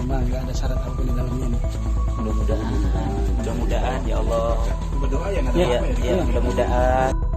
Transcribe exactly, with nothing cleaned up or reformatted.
Nah, nggak ada syarat apapun di dalamnya nih. Mudah-mudahan. Mudah-mudahan, ya Allah. Berdoa ya, nggak ada Ya, apa-apa ya. Ya, mudah-mudahan.